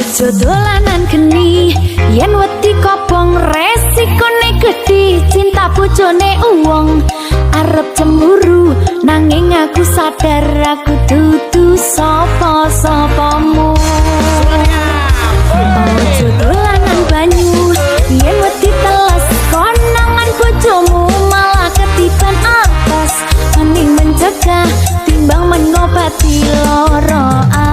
Ojo dolanan geni yen wedi kobong, resikone gedhi, cinta bojone uwong. Arep cemburu nanging aku sadar aku dudu sapa-sapamu. Ojo dolanan banyu yen wedi teles, konangan bojomu malah ketiban apes. Mending mencegah timbang mengobati loro.